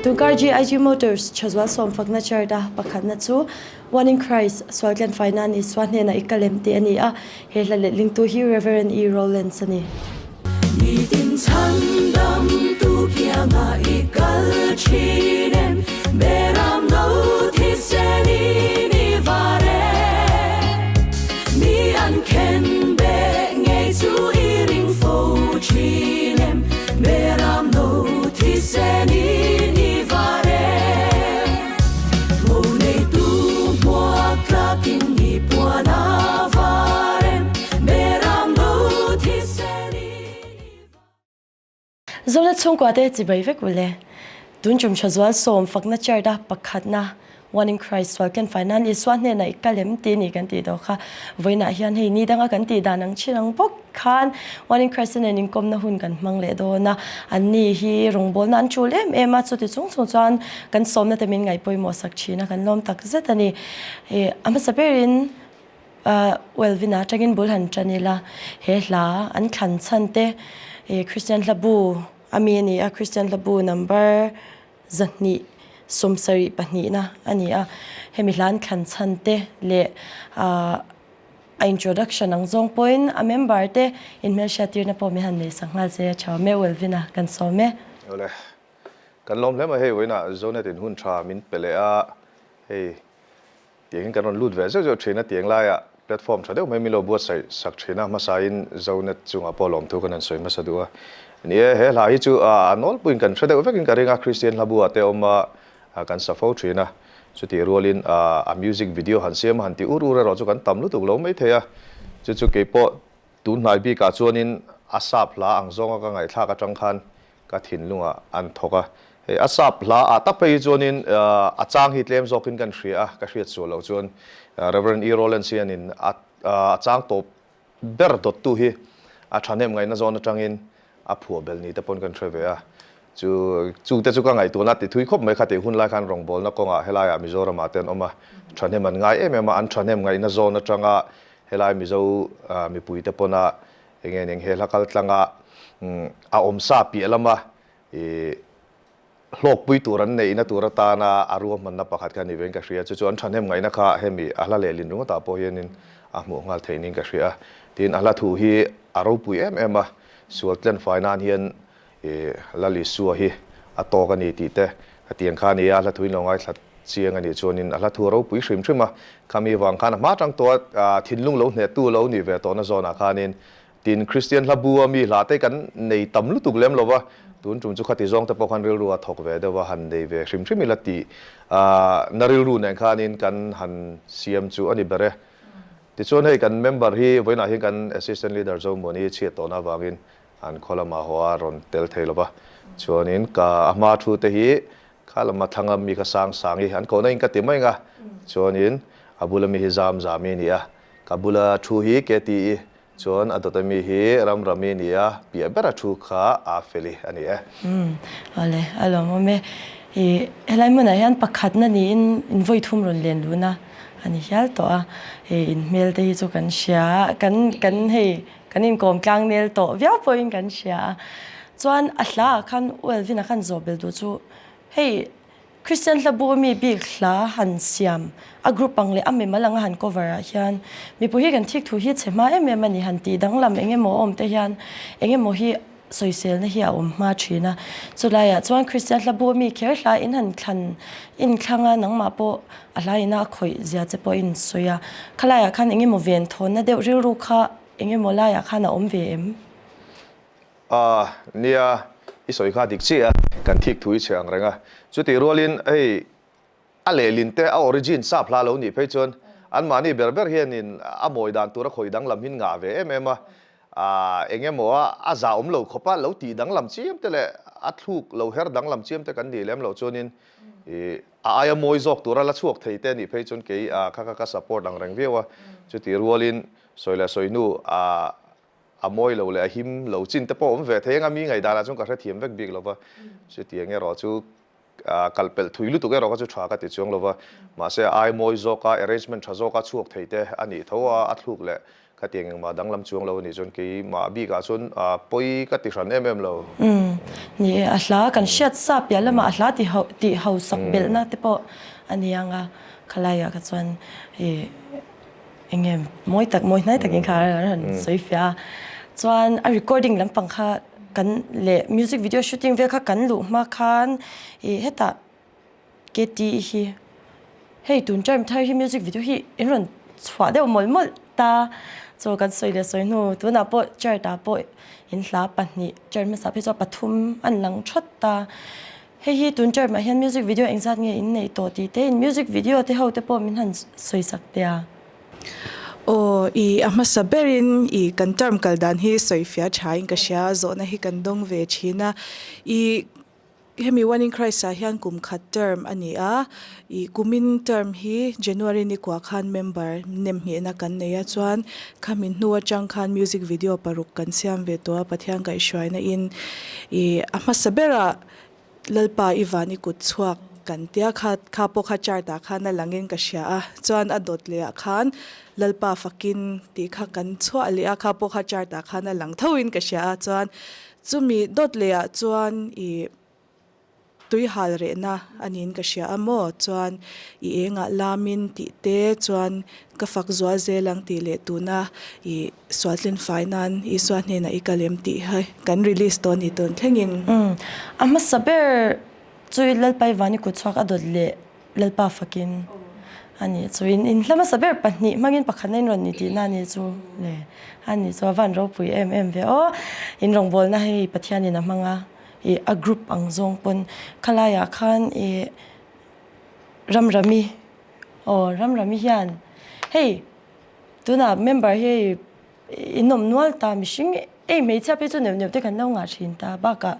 Tunkar GIG Motors Thazual sawmfakna chart a pakhatna chu One in Christ, Sual tlenfai nan Isua hnenah i kalem tih a ni a, he hla letlingtu hi Rev. E. Rowlands a ni. Nitin chhandam tu kianga i kal thin em, Beram no thisen in i var e. Mi an khen beh ngei chu i ring fo thin em, Beram no thisen in i var e. Mo neitu hmuak tlakin i puan a var em, Beram no thisen in i var. Zonet chhungkua te chibai vek ule. Tun tum tha zual sawm fakna chart a pakhatna One in Christ sual ken fai nan Isua hnenah i kal em ti ni kan tih tawh kha. Vawiinah hian hei ni danga kan tih dan ang chin ang bawk khan One in Christ nen inkawmna hun kan hmang leh dawn a. Anni hi rawngbawlna an tul em em a, chuti chung chung chuan kan sawmna te min ngaihpawimawh sak thin a, kan lawm tak zet a ni. A hmasa berin Welvin-a atangin bul han tan ila, he hla an thlan chhan te Kristian hlabu a mi a ni a, Kristian hlabu number 200 sawmsarih pahnihna a ni a, hemi hla an thlan chhan te leh a introduction ang zawng pawhin a member te inhmelhriattirna pawh min han nei sak nghal se a tha awm e, Welvin-a kan sawm e. Awle, kan lawm hle mai hei vawiinah Zonet in hun tha min pe leh a, hei Tiangin kan rawn lut ve zeuh zeuh thin a, tiang laiah platform tha deuh mai min lo buatsaih sak thin a, hmasain Zonet chungah pawh lawmthu kan han sawi hmasa duh a. Ni e, he hla hi chu a nawlpuiin kan hre deuh vekin ka ring a, Kristian hla buah te awm a, kan sa fo thin a, chutih rualin a music video han siam a han ti ur ur erawh chu kan tam lutuk lo maithei a, chu chu keipawh tun hnai bikah chuanin a sap hla ang zawnga ka ngaihthlak atang khan Ka thinlungah an thawk a. Hei a sap hla ah tak phei hi chuanin a chang hi tlem zawkin kan hria a, ka hriat sual loh chuan Rev. E. Rowlands hianin a a chang tawp ber dawttu hi a thahnem ngaihna zawn atangin a phuah bel ni te pawn kan hre ve a. Chu chute chu ka ngaihtuahna ti thui khawp mai kha tih hun lai khan rawngbawlna kawngah helaiah Mizoramah te an awm a, thahnem an ngai em em a, an thahnem ngaihna zawn atanga helai Mizo mipuite pawna Enge ning he hla kal tlanga a awm sa piah lama i hlawkpui tur an neihna tur atana a ruahmanna pakhat kha a ni vein ka hria. Chu chu an thahnem ngaihna kha hemi a hla lehlin ringawtah pawh hianin a hmuh nghal theih niin ka hria a. Tin, a hla thu hi a ropui em em a, sual tlen fai nan hian i Lal Isua hi a tawk a ni tih te ka tiang kha a ni a, a hla thu in lo ngaithla chiang a nih chuanin a hla thu a ropui hrim hrim a, khami vang khan a hma tang tawh a thinlung lo hnehtu lo nih ve tawhna zawnah khanin tin Kristian hla bu a mi hla te kan nei tam lutuk lem lo va, tun tum chu khati zawng te pawh khan rilru a thawk ve deuh a, han nei ve hrim hrim ila tih na rilru nen khanin kan han siam chu a ni ber e. Tichuan hei kan member hi vawiinah hian kan Assistant Leader Zomuani chhiat tawhna avangin An khaw lamah haw a rawn tel thei lo va, chuanin ka a hma thu te hi kha lama thlanga mi kha sang sang hi an kohna in ka ti mai ang a, chuanin a bula mi hi zam zam i ni a, ka bula thu hi ke ti i, chuan a dawta mi hi ram ram i ni a, piah bera thu kha a fel i a ni e. Umm, awle, a lawmawm e. I helai hmunah hian pakhatna niin in vawi thum rawn len luhna a ni hial tawh a, hei in hmel te hi chu kan hria, kan kan hei Kan inkawm tlang nel tawh viau pawhin kan hria a. Chuan a hla ah khan U Elvin-a khan zawh bel duh chu hei Christian hla bu ami bik hla han siam a group ang leh a mimal anga han cover ah hian mipui hi kan thik thu hi chhe hma em em a ni han tih danglam eng emaw a awm te hian eng emaw hi sawiselna hi a awm hma thin a. Chulaiah chuan Christian hla bu ami kher hla in han thlan inthlang a nangmah pawh a hla ina a khawih zia che pawh a insawi a. Khalaiah khan eng emaw venthawnna deuh rilru kha Eng emaw laiah khan a awm ve em? A, nia, i sawi kha dik chiah a, kan thik thu i chhe ang reng a. Chutih rualin hei a lehlin te, a origin sap hla lo nih phei chuan anmahni ber ber hianin a mawi dan tura khawi danglam hin ngah ve em em a. A, eng emaw a, a zah awm lo khawp a, lo tih danglam chiam te leh a thluk lo her danglam chiam te kan nih lem loh chuanin i a aia mawi zawk tura la chhuak thei te nih phei chuan kei a kha kha ka support ang reng viau a. Chutih rualin Sawi leh sawi hnu a a mawi lo leh a him lo chin te pawh awm ve thei anga mi ngaihdan ah chuan ka hrethiam vek bik lo va, chutiang erawh chu kal pelh thui lutuk erawh kha chu tha ka ti chuang lo va, mahse a ai mawi zawk a, arrangement tha zawk a chhuak thei te a nih tho a, a thluk leh khatiang engmah danglam chuang lo a nih chuan keimah bikah chuan pawi ka ti hran em em lo. Umm, ni e, a hla kan hriat sa piah lamah a hla ti ho tih hausak belhna te pawh a ni ang a, khalaiah kha chuan ih eng nge mawi tak mawi hnai takin kha an han sawi fiah a, chuan a recording lampang kha kan leh music video shooting vel kha kan luh hma khan ih hetah KT hi hei tun term thar hi music video hi in rawn chhuah deuh mawlh mawlh ta chu kan sawi leh sawi hnu tunah pawh chart ah pawh in hla pahnih term hmasa phei chuan pathum an lang thawt ta hei hi tun term ah hian music video engzat nge in neih tawh tih te in music video te ho te pawh min han sawi sak teh a. Aw i a hmasa berin i kan term kal dan hi sawi fiah tha in ka hria zawhna hi kan dawng ve thin a i Hemi One in Christ ah hian kum khat term a ni a, ih kumin term hi January ni kua khan member nem nghehna kan nei a, chuan khami hnu atang khan music video paruk kan siam ve tawh a, Pathian kaihhruaina in ih a hmasa berah Lalpa i van i kut chhuak kan tia kha kha pawh kha chart ah khan a langin ka hria a, chuan a dawt leh ah khan Lalpa fakin tih kha kan chhuah leh a, kha pawh kha chart ah khan a lang tho in ka hria a, chuan Chumi dawt leh ah chuan i tui hal rehna a niin ka hria a maw? Chuan i engah lamin tih te chuan ka fak zual zel ang tih leh tuna i sualtlin fai nan Isua hnenah i kal em tih hi kan release tawh a ni tun thlengin. Umm a hmasa ber chu i Lalpai Vani kut chhuak a dawt leh Lalpa fakin a nih chu in in hla hmasa ber pahnih hmangin pakhatna in rawn ni tihna a nih chu le a nih chu a van ropui em em ve aw in rawngbawlna hei Pathianin a hmang a ih a group ang zawng pawn khalaiah khan ih Ramrami aw Ramrami hian hei tunah member hi hei In awm nual ta, mihring ei hmeichhia phei chu neuh neuh te kan lo ngah thin ta. Bakah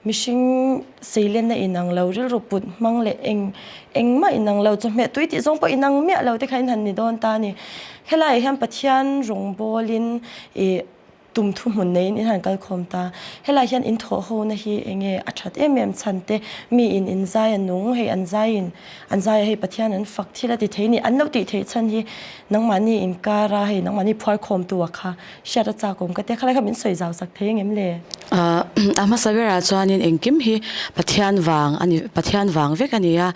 mihring seilenna inang lo, rilru put hmang leh eng engmah inang lo, chawhmeh tui tih zawng pawh inang miah lo te kha in han ni dawn ta a ni. Helaiah hian Pathian rawngbawlin ih tum thuhmun neiin in han kalkhawm ta. Helaiah hian in thawh hona hi eng nge a that em em chhan te, mi in in zai a nung, hei an zaiin an zai a hei Pathian an fak thil a ti thei ni, an lo tih theih chhan hi Nangmahni inkar a, hei nangmahni phuar khawmtu a kha hriat a chak awm ka tia, khalai kha min sawi zau sak thei engem le? A hmasa berah chuanin engkim hi Pathian vang a ni, Pathian vang vek a ni a,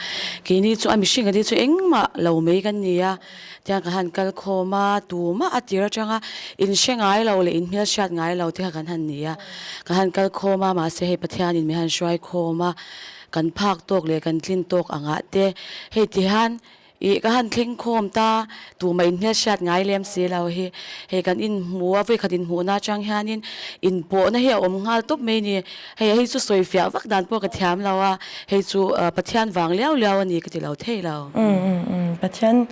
keini chu a mihring a ni chu engmah lo mai kan ni a, tiang kan han kal khawm a, tumah a tir atanga inhre ngai lo leh inhmel hriat ngai lo te kha kan han ni a, kan han kal khawm a, mahse hei Pathianin min han hruai khawm a, kan phak tawk leh kan tlin tawk angah te hei tihian Ih, ka han thleng khawm ta, tumah inhmel hriat ngai lem si lo hi. Hei kan inhmu a, vawikhat inhmuhna atang hianin inpawhna hi a awm nghal tawp mai ni. Hei hei chu sawi fiah vak dan pawh ka thiam lo a, hei chu Pathian vang liau liau a ni ka ti lo thei lo. Umm umm umm, Pathian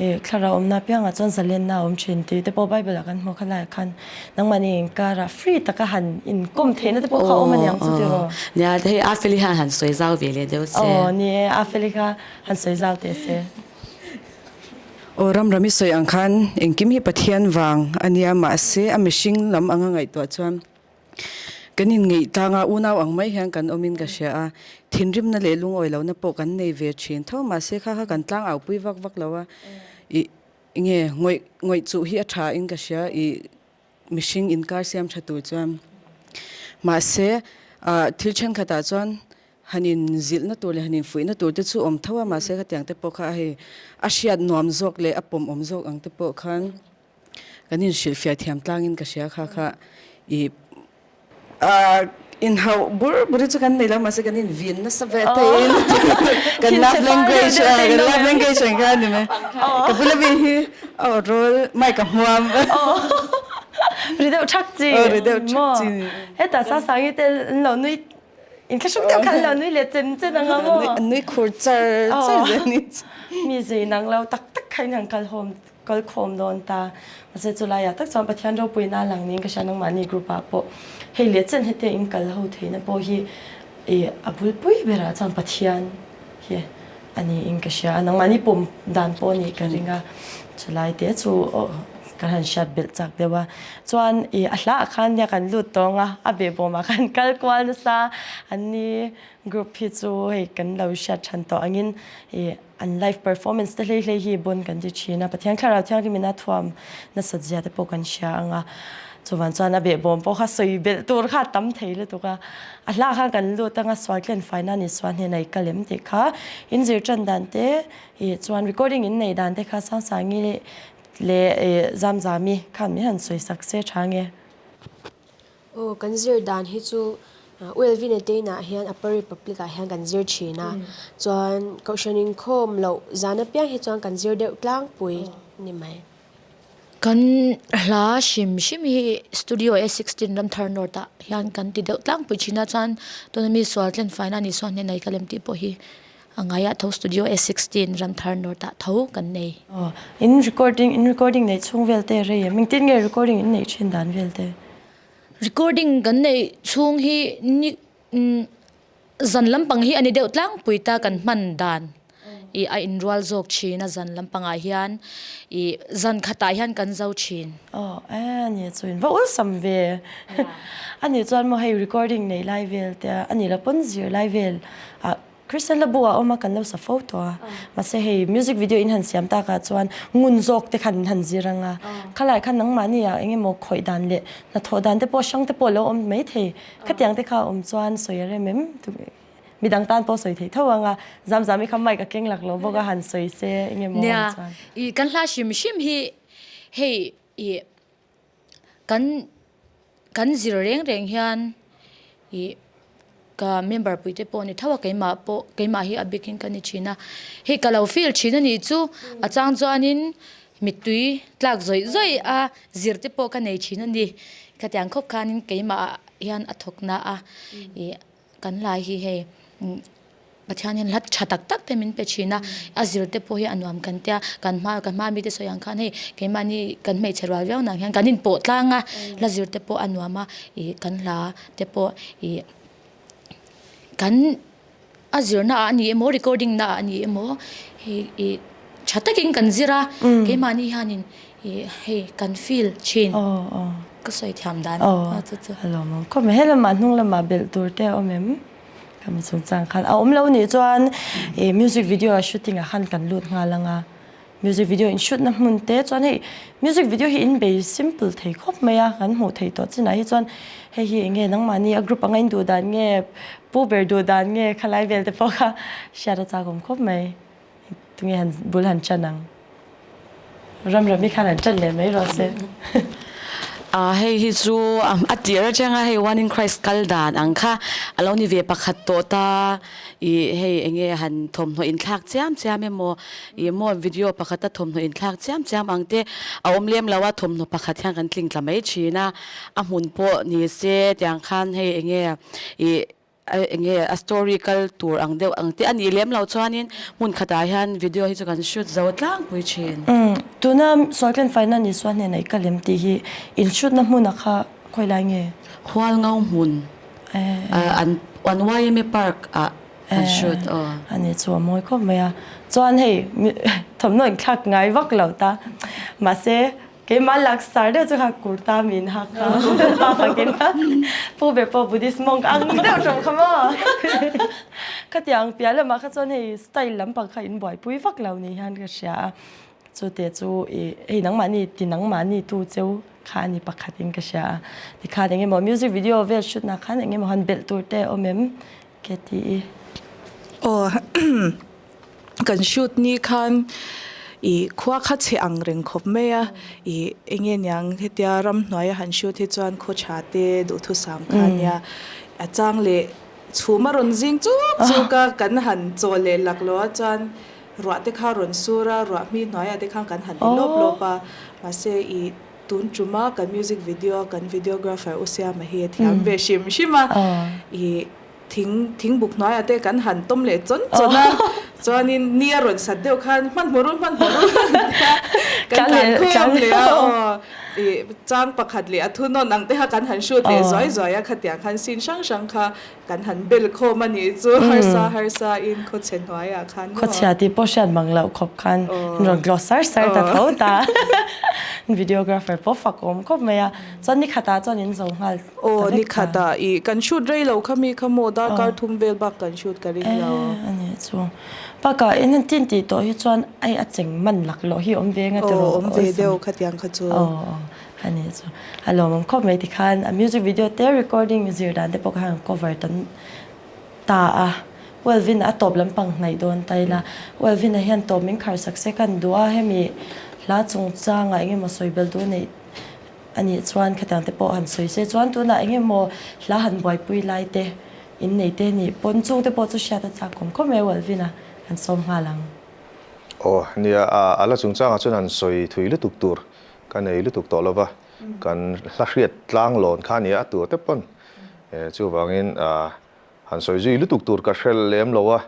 ih thlarau awmna apiangah chuan zalenna a awm thin tih te pawh Bible ah kan hmu kha laiah khan nangmahni inkarah free taka han inkawm theihna te pawh kha a awm a niang chu tiraw? Nia, hei Afeli hian han sawi zau ve leh deuh se. Aw ni e, Afeli kha Han sawi zau teh se. Aw ram ram i sawi ang khan engkim hi Pathian vang a nia mahse a mihring lam anga ngaihtuah chuan kan inngeih tlang a unau ang mai hian kan awmin ka hria a thinrimna leh lungawi lohna pawh kan nei ve thin tho mahse kha kha kan tlang au pui vak vak lo a ih nge ngawih ngawih chuh hi a tha in ka hria ih mihring inkar siam tha tur chuan mahse ah thil thenkhatah chuan han inzilhna tur leh han infuihna tur te chu awm tho a mahse khatiang te pawh kha hei a hriat nuam zawk leh a pawm awm zawk ang te pawh khan kan inhrilhfiah thiam tlangin ka hria kha kha ih ah inhauh bur bur hi chu kan nei lo mahse kan invin nasa ve theiin kan love language ah kan love language ang kha a ni mai ka bula mi hi a aw rawl mic a hmuam ri deuh thak chi aw ri deuh thak chi hetah Sasangi te an lo nui Inthlahrung deuh khan lo nui leh chen chen ang a maw? An nui khur char char zel ni. Mi zei nang lo tak tak kha in han kal hawm kal khawm dawn ta. Mahse chulaiah tak chuan Pathian ropuina a lang niin ka hria nangmahni group ah pawh hei leh chen hete in kal ho theihna pawh hi i a bulpui berah chuan Pathian hi a niin ka hria a nangmahni pawm dan pawh a nih ka ring a chulai te chu. Kan han hriat belh chak deuh a. Chuan i a hlaah khan nia kan lut tawng a, a behbawmah khan kal kual nasa. Anni group hi chu hei kan lo hriat than tawh angin i an live performance te hlei hlei hi bon kan ti thin a. Pathian Thlarau Thianghlimin a thuam nasat zia te pawh kan hria ang a. Chuvan chuan a behbawm pawh kha sawi belh tur kha a tam thei lutuk a. A hlaah khan kan lut anga sual tlen faina ni sual hnenah i kal em tih kha inzir tan dan te i chuan recording in nei dan te kha Sangsangi leh Zamzami khan min han sawi sak se tha nge. Aw kan zir dan hi chu ULV na te inah hian Upper Republic ah hian kan zir thin a, chuan Kohhran inkhawm loh zan apiang hi chuan kan zir deuh tlangpui ni mai. Kan hla hrim hrim hi Studio A 16 Ramthar North ah hian kan ti deuh tlangpui thin a, chuan tuna mi sual tlen faina ni suan hnenah i ka lem tih pawh hi A ngaiah tho Studio A 16 Ramthar North ah tho kan nei. Aw, in recording, in recording neih chhung vel te rei em? Engtin nge recording in neih thin dan vel te? Recording kan neih chhung hi ni zan lampang hi a ni deuh tlangpui ta kan hman dan i a inrual zawk thin a zan lampangah hian i zan khatah hian kan zo thin. Aw, a ni chu in va ulsam ve. A nih chuan maw hei recording nei lai vel te a nih loh pawn zir lai vel ah Christian la bu ah awm a kan lo sa fo tawh a, mahse hei music video in han siam tak ah chuan ngun zawk te khan in han zir ang a, khalai khan nangmahni ah eng emaw khawih dan leh hnathawh dan te pawh hrang te pawh lo awm mai thei, khatiang te kha awm chuan sawi a rem em? Midang tan pawh sawi theih tho ang a, Zamzami kha mic a keng lak lo bawk a han sawi se eng emaw awm chuan. Nia, i kan hla hrim hrim hi hei i Kan kan zir reng reng hian ih ka member pui te pawh a ni tho a keimah pawh keimah hi a bikin ka ni thin a hei ka lo feel thin a nih chu a chang chuanin mittui tlak zawih zawih a zir te pawh ka nei thin a ni khatiang khawp khanin keimah ah hian a thawk na a ih Kan lai hi hei Pathian hian hla tha tak tak te min pe thin a, a zir te pawh hi a nuam kan tia, kan hma kan hma mite sawi ang khan hei keimahni kan hmeichhe rual viau nang hian kan inpawh tlang a, hla zir te pawh a nuam a, ih kan hla te pawh ih kan a zirna ah a ni emaw recording na ah a ni emaw hei ih tha takin kan zir a, keimahni hianin Ih hei kan feel thin ka sawi thiam dan a chu chu. A lawm awm khawp mai. He lamah hnung lamah belh tur te a awm em? Ka mi chungchang khan a awm lo nih chuan ih music video a shooting ah khan kan lut nghal ang a. Music video in shoot na hmun te chuan hei music video hi in bei simple thei khawp mai a kan hmuh theih tawh chinah hi chuan hei hi eng nge nangmahni a group anga in duh dan nge pu ber duh dan nge khalai vel te pawh kha hriat a chak awm khawp mai. Tunge han bul han chan ang? Ramrami khan han chan leh mai rawh se. Ah hei hi chu a tir atanga hei One in Christ kal dan ang kha a lo ni ve pakhat tawh ta. Ih hei enge han thawmhnaw inthlak chiam chiam emaw ih maw video pakhata thawmhnaw inthlak chiam chiam ang te a awm lem lo a, thawmhnaw pakhat hian kan tling tla mai thin a. A hmun pawh ni se tiang khan hei enge ih Enge a story kal tur ang deuh ang te a nih lem lo chuanin hmun khatah hian video hi chu kan shoot zo tlangpui thin. Umm tuna Sawiken Faina ni suan hnenah i kal em tih hi in shoot na hmun a kha khawi lai nge? Hualngo hmun an an YMA park ah kan shoot aw. A ni chu a mawi khawp mai a, chuan hei thawmhnaw inthlak ngai vak lo ta mahse Keimah laksar deuh chu kha kurta min hak kha pa fakin pu ber pawh Buddhist monk ang deuh ṭawm kha maw. Khatiang piah lamah kha chuan hei style lampang kha in buaipui vak lo ni hian ka hria a. Chute chu i hei nangmahni ti nangmahni tu cheu kha a ni pakhatin ka hria a. Tikhan eng emaw music video vel shoot nak khan eng emaw han belh tur te a awm em? Kati. Aw kan shoot ni khan ih khua kha chhe ang reng khawp mai a ih eng nge niang hetia ramhnuai a han shoot hi chuan khaw tha te duhthusam kha a nia a chang leh chhum a rawn zing chuk chuk a kan han chaw leh lak lo a chuan ruah te kha a rawn sur a ruah hmi hnuaiah te khan kan han ti lawp lawp a mahse ih tun tuma kan music video a kan videographer U Siama hi a thiam ve hrim hrim a ih Thing thingbuk hnuaiah te kan han tawm leh chawn chawn a, chuanin ni a rawn sat deuh khan hmanhmawh ru hmanhmawh ru tia kan tlan khum leh a aw ih chang pakhat leh a thunawn ang te kha kan han shoot leh zuai zuai a khatiang khan scene hrang hrang kha kan han bel khawm a nih chu harsa harsa in khawchhe hnuaiah khan maw. Khawchhia tih pawh hriat mang loh khawp khan in rawn glow sar sar ta tho ta. Videographer pawh fak awm khawp mai a, chuan ni khatah chuan in zo nghal ta Aw, vek ni kha. khatah i kan shoot rei lo kha mi kha maw darkar thum vel bak kan shoot ka ring lo. E, a nih chu. Bakah in han tin tih tawh hi chuan ai a cheng man lak loh hi awm ve nga Aw, tiraw? awm ve deuh khatiang kha chu. Aw, aw, a nih chu. A lawmawm khawp mai tikhan a music video te recording zir dan te pawh kha han cover ta ta a, Welvin a tawp lampang hnaih dawn ta ila, Welvin-a hian tawp min khar sak se kan duh a, hemi hla chungchangah eng emaw sawi bel duh neih a nih chuan khatiang te pawh han sawi se chuan tunah eng emaw hla han buaipui lai te in nei te nih pawn chung te pawh chu hriat a chak awm khawp mai Welvin-a kan sawm nghal ang. Aw nia, a la chungchangah chuan han sawi thui lutuk tur ka nei lutuk tawh lova, kan hla hriat tlang lawn kha a nia a tur te pawn chuvangin Han sawi zui lutuk tur ka hre lem lo a,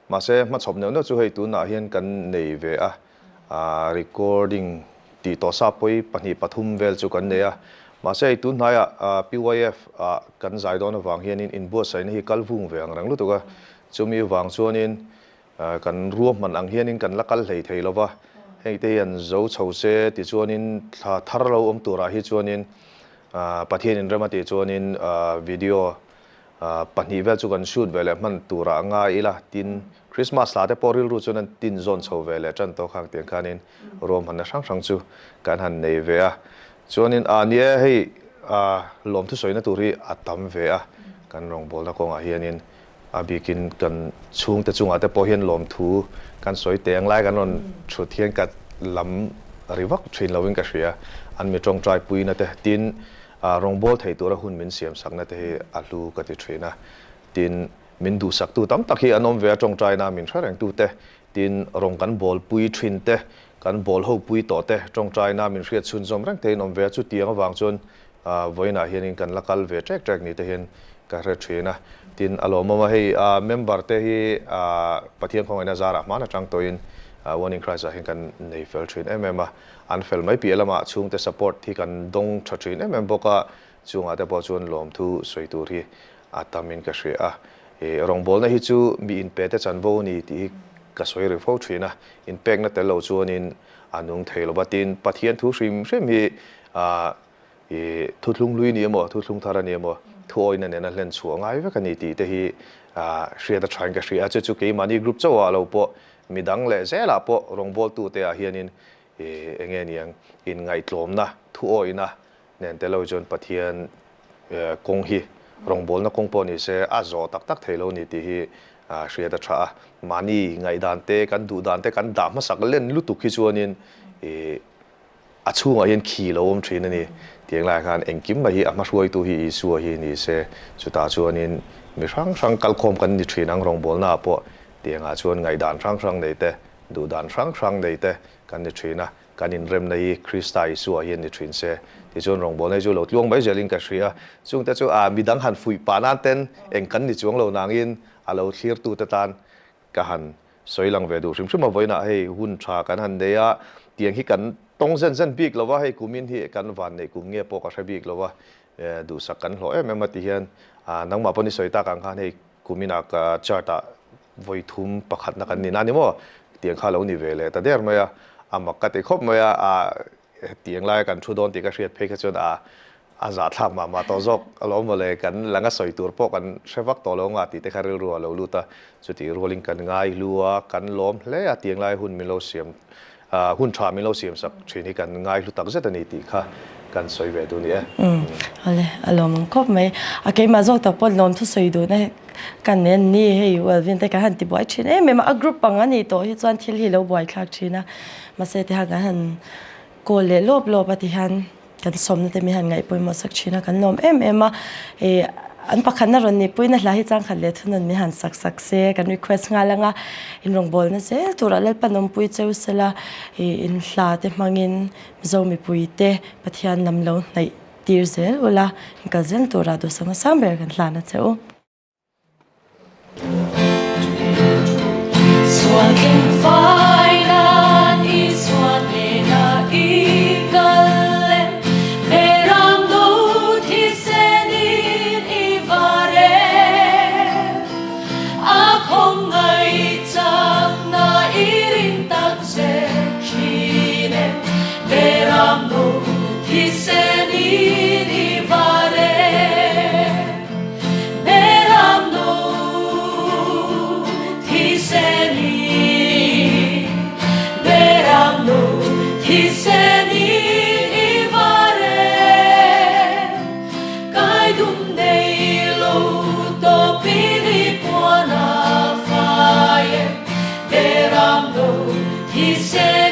mahse hmachhawp neuh neuh chu hei tunah hian kan nei ve a, recording tih tawh sa pawi pahnih pathum vel chu kan nei a, mahse hei tun hnaiah PYF ah kan zai dawn avang hianin inbuatsaihna hi kal vung ve ang reng lutuk a, chumi vang chuanin kan ruahman ang hianin kan la kal hlei thei lo va, heng te hian zo chho se tichuanin thla thar lo awm turah hi chuanin Pathianin rem a tih chuanin video Pahnih vel chu kan shoot ve leh hman turah a ngai ila, tin Christmas hla te pawh rilru chuan an tin zawn chho ve leh tan tawh khang tiang khanin ruahmanna hrang hrang chu kan han nei ve a. Chuanin ah ni e hei ah lawmthu sawina tur hi a tam ve a, kan rawngbawlna kawngah hianin a bikin kan chhungte chungah te pawh hian lawmthu kan sawi teh ang lai kan rawn thut hian ka lam ri vak thin lovin ka hria, an mi tawngtai puina te tin Rawngbâwl thei tura hun min siamsakna te hi a hlu ka ti ṭhin a. Tin, min duhsaktu tam tak hi an awm ve a, ṭawngṭaina min hre rengtu te, tin, rawng kan bâwlpui ṭhin te, kan bâwl hopui tawh te, ṭawngṭaina min hriat chhunzawm reng theiin awm ve a. Chutiang avang chuan vawiinah hianin kan la kal ve ṭek ṭek ni te hian ka hre ṭhin a. Tin, a lawmawm a, hei member te hi Pathian khawngaihna zarah hman aṭang tawhin One in Christ ah hian kan nei fel ṭhin em em a. An fel mai piah lamah chhungte support hi kan dawng tha thin em em bawk a, chungah te pawh chuan lawmthu sawi tur hi a tamin ka hria a. I rawngbawlna hi chu mi inpe te chanvo a ni tih hi ka sawi ri fo thin a, inpekna tel lo chuanin a nung thei lo va, tin Pathian thu hrim hrim hi i thuthlung hlui ni emaw thuthlung thar a ni emaw thuawina nena hlen chhuah ngai vek a ni tih te hi hriat a thain ka hria a, chu chu keimahni group chauhah lo pawh midang leh zelah pawh rawngbawltute ah hianin eng nge niang inngaihtlawmna thuawihna nen te lo chuan Pathian kawng hi rawngbawlna kawng pawh ni se a zawh tak tak thei lo ni tih hi hriat a tha a. Mahni ngaihdan te kan duh dan te kan dah hmasak len lutuk hi chuanin a chhungah hian khi lo awm thin a ni. Tiang laiah khan engkim mai hi a hmahruaitu hi Isua hi ni se chutah chuanin mi hrang hrang kalkhawm kan ni thin ang rawngbawlnaah pawh tiangah chuan ngaihdan hrang hrang nei te Duhdan hrang hrang nei te kan ni thin a, kan inremna hi Krista Isua hian ni thin se. Tichuan rawngbawlna hi chu lo tluang mai zelin ka hria. Chungte chu a midang han fuih pah nan ten eng kan ni chuang lo nangin a lo thlirtute tan ka han sawi lang ve duh hrim hrim a. Vawiinah hei hun tha kan han nei a, tiang hi kan tawng zen zen bik lo va, hei kumin hi kan vanneih kum nge pawh ka hre bik lo va, duhsak kan hlawh em em a ti hian nangmah pawh ni sawi tak ang khan hei Kuminah ka chart ah vawi thum pakhatna kan ni na ni maw? Tiang kha lo ni ve leh ta der mai a, a mak ka ti khawp mai a, a tiang laia kan thu dawn tih ka hriat phei kha chuan a a zahthlak mah mah tawh zawk alawm mawle, kan langa sawi tur pawh kan hre vak tawh lo nga tih te kha rilru a lo lut a, chutih rualin kan ngai hlu a, kan lawm hle a, tiang laia hun min lo siam Hun tha min lo siam sak thin hi kan ngaihlu tak zet a ni tih kha kan sawi ve duh ni e. Awle, a lawm ang khawp mai. A keimah zawk tak pawh lawm thusawi duhna kan nei a ni hei Welvin te kan han ti buai thin em em a, a group ang a nih tawh hi chuan thil hi lo buaithlak thin a, mahse tihian kan han call leh lawp lawp a tihian Kan sawmna te mi han ngaih pawimawh sak thin a, kan lawm em em a. Ih an pakhatna rawn nihpuina hla hi changkhat leh thunawn min han sak sak se, kan request nghal ang a. In rawngbawlna zel turah Lalpan awmpui cheu sela, ih in hla te hmangin Mizo mipui te Pathian lam lo hnaih tir zel ula, in kal zel turah duhsakna sang ber kan hlan a che u. dum nei lo tawpin i puan a fai e, Beram no thisen.